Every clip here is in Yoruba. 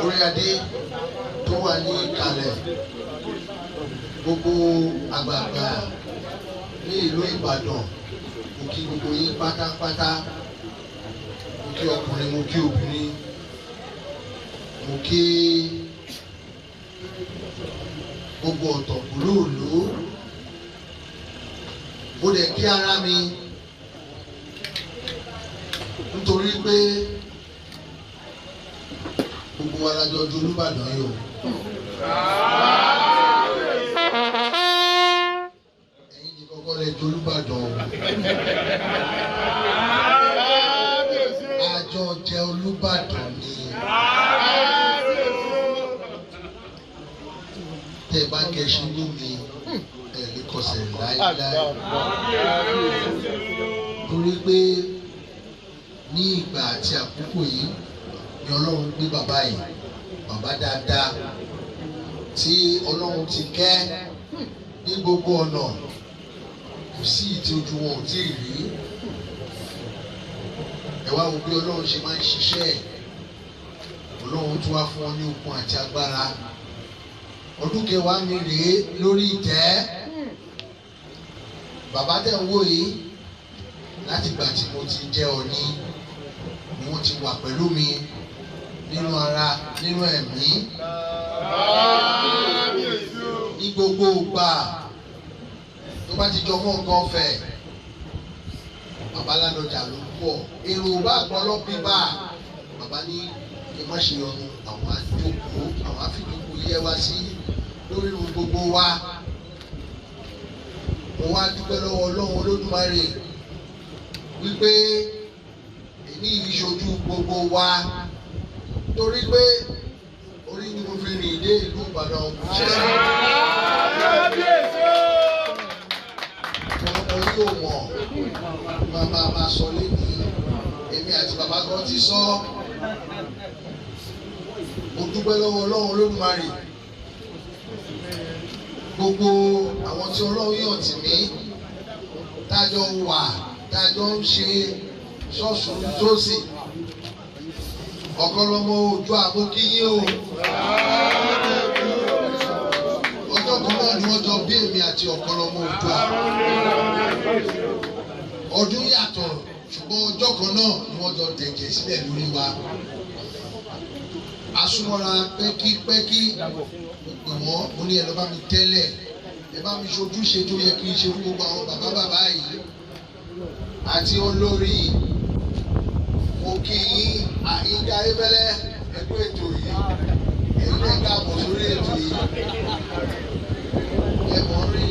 Orí adé tó wà ní ìkàlẹ̀, gbogbo àgbààgbà ní ìlú Ìbàdàn, mo kí gbogbo yín pátápátá. Mo kí ọkùnrin, mo kí obìnrin, mo kí gbogbo ọ̀tọ̀kùlúùlú. Mo dẹ̀ kí ara mi nítorí pé gbogbo wa la jọ di Olúbàdàn yìí o. Ẹ̀yin ní kọ́kọ́ lẹ di Olúbàdàn o. Àjọ jẹ Olúbàdàn ni. Tẹ́ ẹ bá gẹṣin mú mi, ẹ lè kọsẹ̀ láéláé. Torí pé ní ìgbà àti àkókò yìí ni Ọlọ́run gbé bàbá yìí, bàbá dáadáa tí Ọlọ́run ti kẹ́ ní gbogbo ọ̀nà, kò sí ìtí ojú wọn ò tí ì rí. Ẹ wá wo bí Ọlọ́run ṣe máa ń ṣiṣẹ́ ẹ̀. Ọlọ́run tún wá fún wọn ní okun àti agbára. Ọdún kẹwàá mi rèé lórí ìtẹ́. Bàbá tẹ̀ ń wò yìí, láti ìgbà tí mo ti jẹ́ Ọọ̀ni ni wọ́n ti wà pẹ̀lú mi nínú ara, nínú ẹ̀mí, ní gbogbo ìgbà tó bá ti jọ mọ́ nǹkan fẹ̀. Bàbá Ládọjà ló pọ̀, èrò bá gbọ́ lọ́bí bá bàbá ní kí n má ṣe yọnu, àwọn àjòkó, àwọn àfijòkó yẹ wá sí lórí irun gbogbo wa. Mo wá dúpẹ́ lọ́wọ́ Ọlọ́run Olódùmarè wípé èyí yìí ṣojú gbogbo wa, torí pé orí ni mo fi rìn dé ìlú Ìbàdàn. Ọ̀pọ̀lọpọ̀ yóò mọ̀, máa máa sọ lẹ́nu, èmi àti bàbá kan ti sọ. Mo dúpẹ́ lọ́wọ́ Ọlọ́run Olódùmarè, gbogbo àwọn tí Ọlọ́run yàn tì mí, tájọ wà, tájọ ń ṣe ṣọ́ọ̀ṣù tósì. Ọ̀kọ́lọ́mọ ojú àmókíyín o. Ọjọ́ kan náà ni wọ́n jọ bí èmi àti Ọ̀kọ́lọ́mọ Oòduà. Ọdún yàtọ̀, ṣùgbọ́n ọjọ́ kan náà ni wọ́n jọ tẹ̀jẹ̀ sílẹ̀ lórí wa. Asúnmọ́ra pẹ́kípẹ́kí, mo pè wọ́n, mo ní ẹ lọ bá mi tẹ́lẹ̀, ẹ bá mi ṣojúṣe tó yẹ kí n ṣe fún gbogbo àwọn bàbá bàbá yìí àti olórí. Mo kí yín Àyìndé Ayéfẹ́lẹ́, ẹ kú ètò yìí, ẹ̀yin náà káàbọ̀ sórí ètò yìí. Ẹ mọ̀ rí,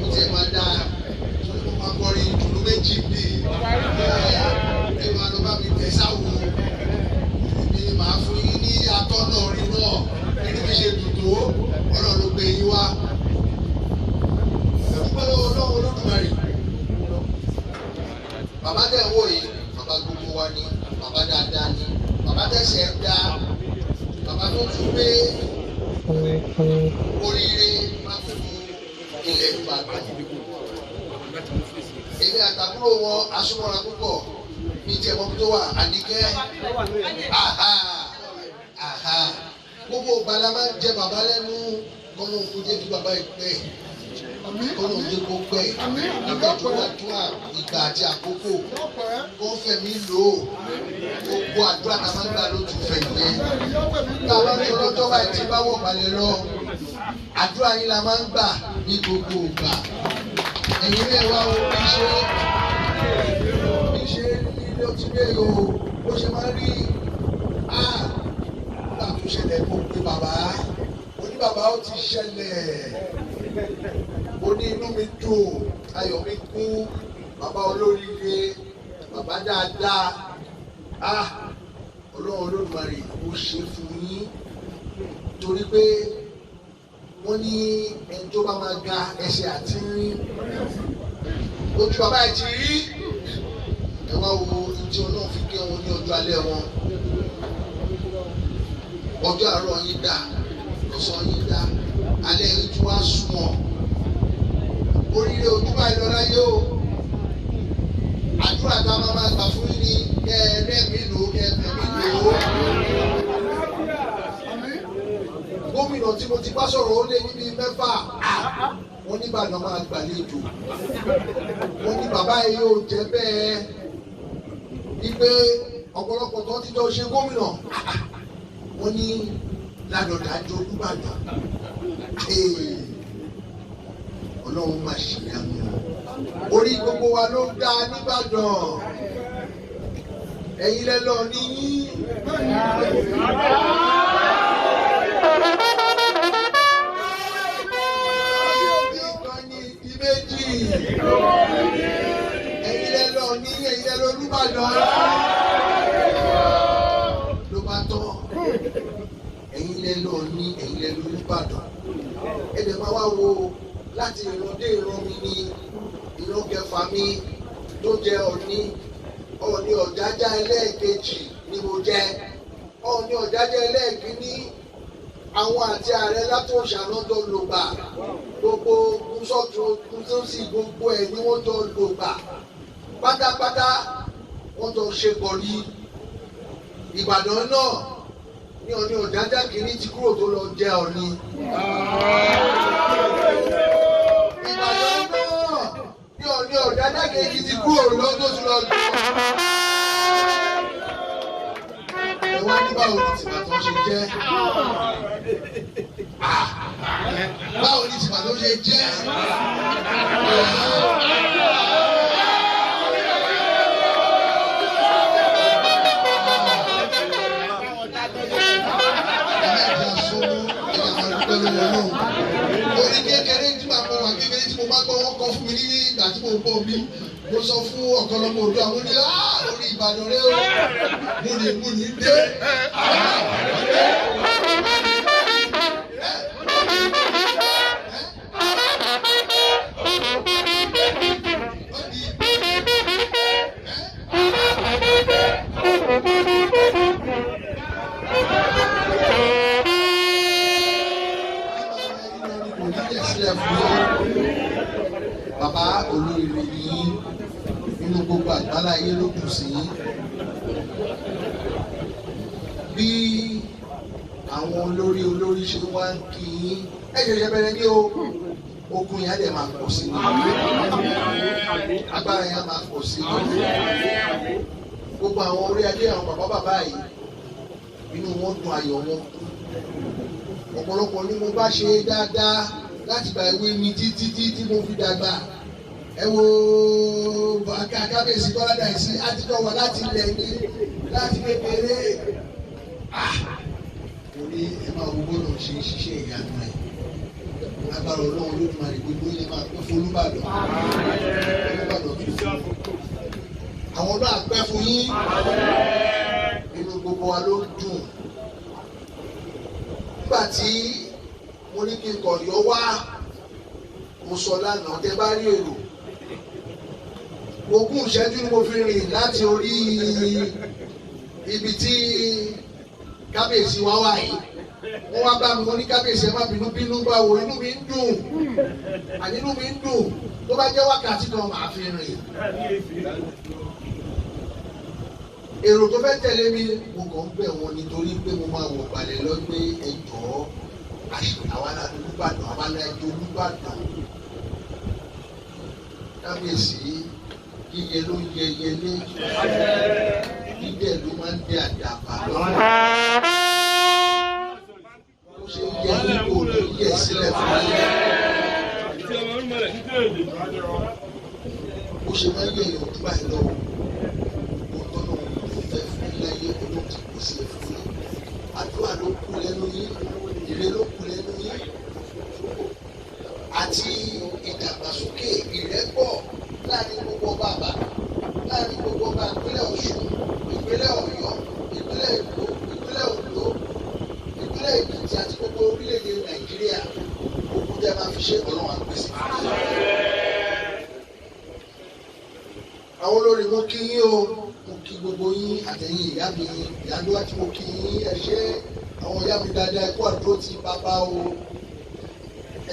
ó tiẹ̀ máa dáa tó ní mo máa kọrin ìdùnnú méjì bíi ẹ máa lọ bá mi tẹ̀ sáwo. Èmi ni màá fún yín ní atọ́nà orin náà, nínú mi ṣe dùn tó, Ọlọ́run ló gbé yín wá. Ẹ dúpẹ́ lọ́wọ́ Ọlọ́run Olódùmarè. Bàbá tẹ̀ ń wò yìí, bàbá gbogbo wa ni, bàbá dáadáa ni, bàbá tẹ̀sẹ̀ ń dá, bàbá tó tún gbé oríire má gbogbo ilẹ̀ Ìbàdàn. Èmi àtàkùrọ̀ wọn asúnmọ́ra púpọ̀, mi tiẹ̀ mọ́ tó wà Àníkẹ́. Aha aha, gbogbo ìgbà la máa ń jẹ bàbá lẹ́nu, kọ́nà òkú jẹ́ kí bàbá yìí pẹ́, kọ́nà òjé kó pẹ́, nígbà tó wà tó ìgbà àti àkókò kó fẹ̀mí lò ó. Gbogbo àdúrà tá a máa ń gbà ló tún fẹ̀ yẹn. Tá a bá ń sọ lọ́jọ́ báyìí tí bá wọ̀ balẹ̀ lọ, àdúrà yín la máa ń gbà ní gbogbo ìgbà. Ẹ̀yin náà wá o, bí ṣe bí ṣe ní ló ti dé o, bó ṣe máa ń rí. Á nígbà tó ṣẹlẹ̀, mo pe bàbá, mo ní bàbá ó ti ṣẹlẹ̀, mo ní inú mi dùn, ayọ̀ mi kún, bàbá olóríire, bàbá dáadáa. Ah, Ọlọ́run Olódùmarè ó ṣe fún yín, torí pé wọ́n ní ẹni tó bá máa ga ẹsẹ̀ àti rí ojú bàbá ẹ̀ ti rí. Ẹ wá wo ohun tí Ọlọ́run fi kẹ́ wọn ní ọjọ́ alẹ́ wọn. Ọjọ́ àárọ̀ yín dá, ọ̀sán yín dá, alẹ́ yín tún wá sunwọ̀n. Oríire ojú báyìí lọ láyé o. Àdúrà tá a máa máa gbà fún yín ni kẹ́ ẹ rẹ́mi lò ó, kẹ́ ẹ fẹ̀mí lò ó. Èèyàn tí mo ti bá sọ̀rọ̀ ó lé níbi 6. Wọ́n ní Ìbàdàn máa gbàlejò. Wọ́n ní bàbá yìí yóò jẹ́ bẹ́ẹ̀. Wípé ọ̀pọ̀lọpọ̀ tó ti jọ ṣe gómìnà. Wọ́n ní Ládọjà jẹ́ Olúbàdàn. Ọlọ́run máa ṣèyanu. Orí gbogbo wa ló dá nìbàdàn. Ẹ̀yin lẹ lọ ní yín. Ìkan ní ìdí méjì. Ẹ̀yin lẹ lọ ní ẹ̀yin lẹ lọ Olúbàdàn. Ló bá tán. Ẹ̀yin lẹ lọ ní ẹ̀yin lẹ lọ Olúbàdàn. Ẹ dẹ̀ máa wá wo láti ìran dé ìran mi ní ìran kẹfà mi tó jẹ́ Ọ̀ọ̀ni. Ọ̀ọ̀ni Ọ̀jájá ẹlẹ́ẹ̀kejì ni mo jẹ́. Ọ̀ọ̀ni Ọ̀jájá ẹlẹ́ẹ̀kínní àwọn àti ààrẹ Látòòṣà náà jọ lò gbà. Gbogbo gúnsọ̀tún gúnsọ̀sì gbogbo ẹ̀ ni wọ́n jọ lò gbà. Pátápátá wọ́n jọ ṣe pọ̀ ní Ìbàdàn náà ní Ọ̀ọ̀ni Ọ̀jájá kìíní ti kúrò tó lọ jẹ́ Ọ̀ọ̀ni. Ìbàdàn náà ní Ọ̀ọ̀ni Ọ̀jájá kejì ti kúrò lọ́dún tó lọ jẹ́ Ọ̀ọ̀ni. Ẹ wá ní báwo ni tìbàdàn ṣe jẹ́? Báwo ni tìbàdàn ṣe jẹ́? Orí kékeré tí màá mọ wà kékeré tí mo bá gbọ́ wọ́n kọ́ fún mi ní ìgbà tí mo bọ̀ mí. Mo sọ fún ọ̀kan lọ́mọ òdu àwọn ní orí Ìbàdàn rẹ o. Múni dé. Bàbá olóríire yìí nínú gbogbo àgbálá ayé ló kù sí. Bí àwọn olórí olórí ṣe wá ń kí yín, ẹ ṣẹ̀ṣẹ̀ bẹ̀rẹ̀ ní o, ogun yẹn á dẹ̀ máa pọ̀ sí i, agbára yẹn á máa pọ̀ sí i. Gbogbo àwọn orí adé àwọn bàbá bàbá yìí, inú wọn dùn, ayọ̀ wọn kún. Ọ̀pọ̀lọpọ̀ ni mo bá ṣe dáadáa láti gba ìwé mi títí tí mo fi dàgbà. Ẹ wo kábíyèsí Bọ́lá Dàísí àtijọ́ wà láti ilẹ̀ ní láti kékeré. Mo ní ẹ máa wo bọ́lá ṣe ń ṣiṣẹ́ ìyanu ẹ̀. Lágbára Ọlọ́run Olódùmarè gbogbo ilé máa pẹ́ fún Olúbàdàn. Olúbàdàn tuntun. Àwọn náà pẹ́ fún yín. Inú gbogbo wa ló dùn. Nígbà tí mo ní kí n kọ̀ yọ wá, mo sọ lánàá tẹ bá rí èrò. Ogún ìṣẹ́jú ni mo fi rìn láti orí ibi tí kábíyèsí wa wà yìí. Wọ́n wá bá mi, wọ́n ní kábíyèsí ẹ má bínú bínú báwo, inú mi ń dùn. Àní inú mi ń dùn. Tó bá jẹ́ wákàtí kan màá fi rìn. Èrò tó fẹ́ tẹ̀lé mi, mo kàn ń bẹ̀ wọ́n nítorí pé mo máa wọ̀ balẹ̀ lọ pé ẹ jọ̀ọ́, àwa la Olúbàdàn, àwa la ẹjọ́ Olúbàdàn. Kábíyèsí yíyẹ ló ń yẹ yẹlé, dídẹ̀ ló máa ń dẹ àdàbà lọ́rùn. Ó ṣe yẹ ní kò ní yẹ sílẹ̀ fún yín. Ó ṣe máa ń yẹ èèyàn ojú báyìí lọ. Ó tọ́nà òun fẹ́ fún láyé, Ọlọ́run ti pèsè ẹ̀ fún yín. Àdúrà ló kù lẹ́nu yín, ire ló kù lẹ́nu yín. Àti ìdàgbàsókè ìrẹ́pọ̀ láàrin gbogbo ọba àbá, láàrin gbogbo ọba ìpínlẹ̀ Ọ̀ṣun, ìpínlẹ̀ Ọ̀yọ́, ìpínlẹ̀ Èkó, ìpínlẹ̀ Oǹdó, ìpínlẹ̀ Èkìtì àti gbogbo orílẹ̀-èdè Nàìjíríà. Ogun tẹ́ máa fi ṣe Ọlọ́run á pèsè fún yín. Àwọn olórí mo kí yín o, mo kí gbogbo yín àtẹ̀yìn ìyá mi, ìyá ló wá tí mo kí yín, ẹ ṣé. Àwọn ìyá mi dáadáa, ẹ kú àdúró ti bàbá o,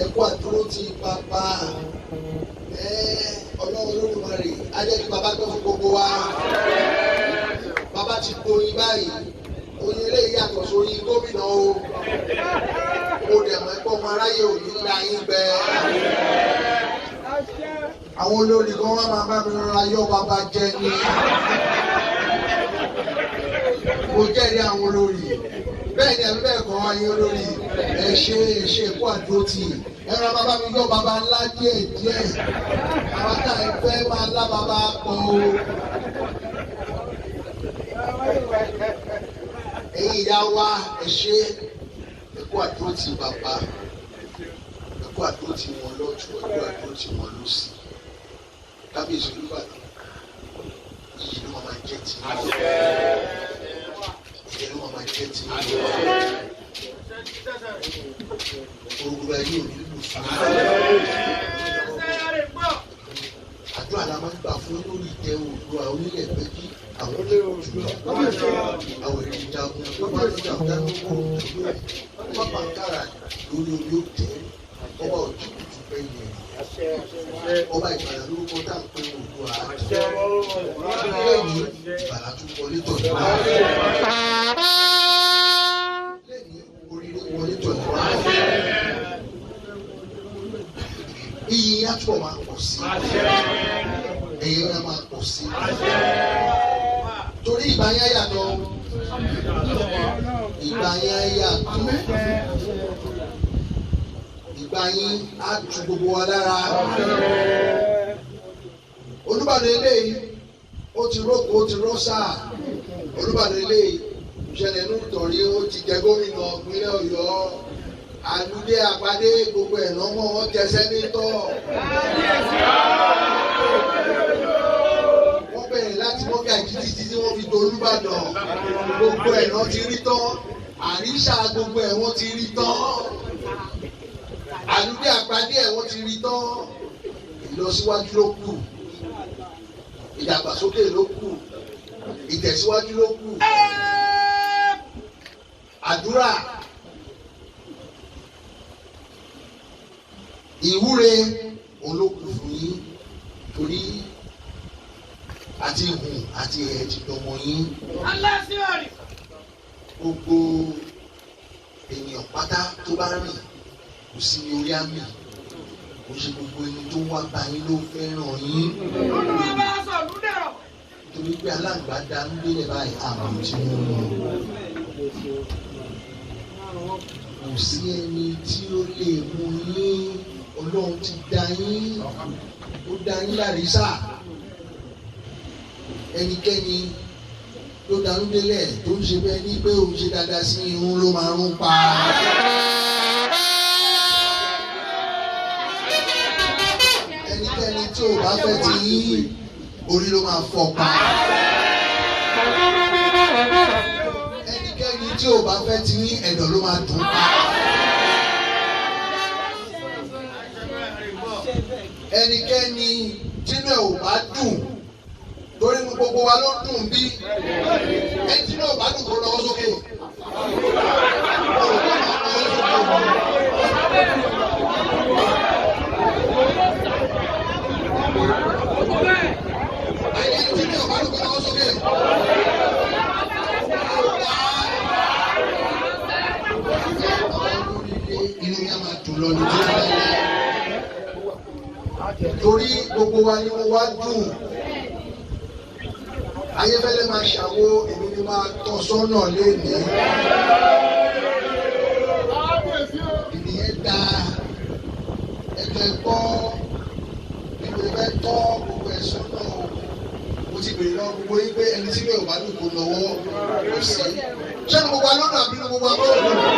ẹ kú àdúró ti bàbá. Ọlọ́run Olódùmarè á jẹ́ kí bàbá gbọ́ fún gbogbo wa. Bàbá ti gboyin báyìí, oyin eléyìí yàtọ̀ sórí gómìnà o. Mo dẹ̀ mọ̀ pé ọmọ aráyé ò ní la yín bẹ́ẹ̀. Àwọn olórí kan wá máa bá mi rọra yọ bàbá jẹ ni. Mo jẹ́rìí àwọn olórí. Bẹ́ẹ̀ ni àbí bẹ́ẹ̀ kọ́ ayé olórí. Ẹ ṣe ẹ ṣe kó àdúrótì. Ẹ rọra bàbá mi yọ bàbá ńlá díẹ̀ díẹ̀. Àwọn tá ẹ fẹ́ máa lá bàbá pọ̀ o. Ẹ̀yin ìyá wa ẹ ṣe ẹ kú àdúrótì bàbá. Ẹ kú àdúrótì wọn lọ́tùn, ẹ kú àdúrótì wọn lósì. Kábíyèsí Olúbàdàn, iyì ló máa jẹ́ ti yín. Ìyẹn ló máa jẹ́ ti yín. Orúkọ ayé ò ní lù fún yín. Àdúrà la máa ń gbà fún lórí ìtẹ́ Oòduà onílẹ̀ péjì àwọn olóòtú àwọn èrè jagun tó bá ń jà dáná pápá kára lórí omi ó tẹ ọba òjì kùtù bẹ́ẹ̀ yẹn ọba Ìbàdàn lórúkọ tá à ń pè Oòduà lẹ́yìn Ìbàdàn tún wọlé tọ̀ ní wá lẹ́yìn oríire wọlé tọ̀ ní wá iyì yẹn á túbọ̀ máa pọ̀ sí ẹ̀yẹ yẹn á máa pọ̀ sí torí ìgbà yẹn yàtọ̀ ìgbà yẹn yàtọ̀ ìgbà yẹn á tu gbogbo wa lára. Olúbàdàn eléyìí ó ti rókò ó ti rọ́ṣà. Olúbàdàn eléyìí ìṣẹ̀lẹ̀ inú ìtọ̀rí ó ti jẹ gómìnà ìpínlẹ̀ Ọ̀yọ́ àlùdé àpàdé gbogbo ẹ̀ lọ́mọ wọn jẹ sẹ́nétọ̀. Wọ́n bẹ̀rẹ̀ láti mọ́gàjí títí tí wọ́n fi dolúbàdàn gbogbo ẹ̀ lọ́ ti rí tán àríṣà gbogbo ẹ̀ wọ́n ti rí tán àlùdé àpàdé ẹ̀ wọ́n ti rí tán ìlọsíwájú ló kù ìdàgbàsókè ló kù ìtẹ̀síwájú ló kù àdúrà ìwúre olókùn fún yín torí àti ìhùn àti ẹ̀ ti dọmọ yín. Gbogbo ènìyàn pátá tó bá rìn kò sí ní orí àmì kò ṣe gbogbo ẹni tó wá bá yín ló fẹ́ràn yín. Torí pé aláǹgbá da ń gbélé báyìí àmọ́ tí wọ́n mọ̀. Kò sí ẹni tí ó lè mú yín. Ọlọ́run ti dá yín, ó dá yín lárísà. Ẹnikẹ́ni ló darú délẹ̀ tó ń ṣe bẹ́ẹ̀ ní pé òun ṣe dáadáa sí irun ló máa rún pa. Ẹnikẹ́ni tí ò bá fẹ́ ti yín orí ló máa fọ́ pa. Ẹnikẹ́ni tí ò bá fẹ́ ti yín ẹ̀dọ̀ ló máa dùn pa. Ẹnikẹ́ni tínú ẹ̀ ò bá dùn torí gbogbo wa ló dùn bí ẹni tínú ẹ̀ ò bá dùn kó lọ́wọ́ sókè. Ẹni tínú ẹ̀ ò bá dùn kó lọ́wọ́ sókè. Inú yà máa dùn lọ ní títí láyé torí gbogbo wa ni mo wá dùn. Ayéfẹ́lẹ́ máa ṣàwo èmi ni máa tọ́ sọ́nà lénìí. Ìnìyẹn da ẹjọ́ ẹgbọ́ ìwé fẹ́ tọ́ gbogbo ẹ̀ sọ́nà o. Mo ti bèrè lọ gbogbo yín pé ẹni tí mi ò bá dùn kó lọ́wọ́ kò sí. Ṣé ní gbogbo alódò àbí ní gbogbo agbọ́dọ̀?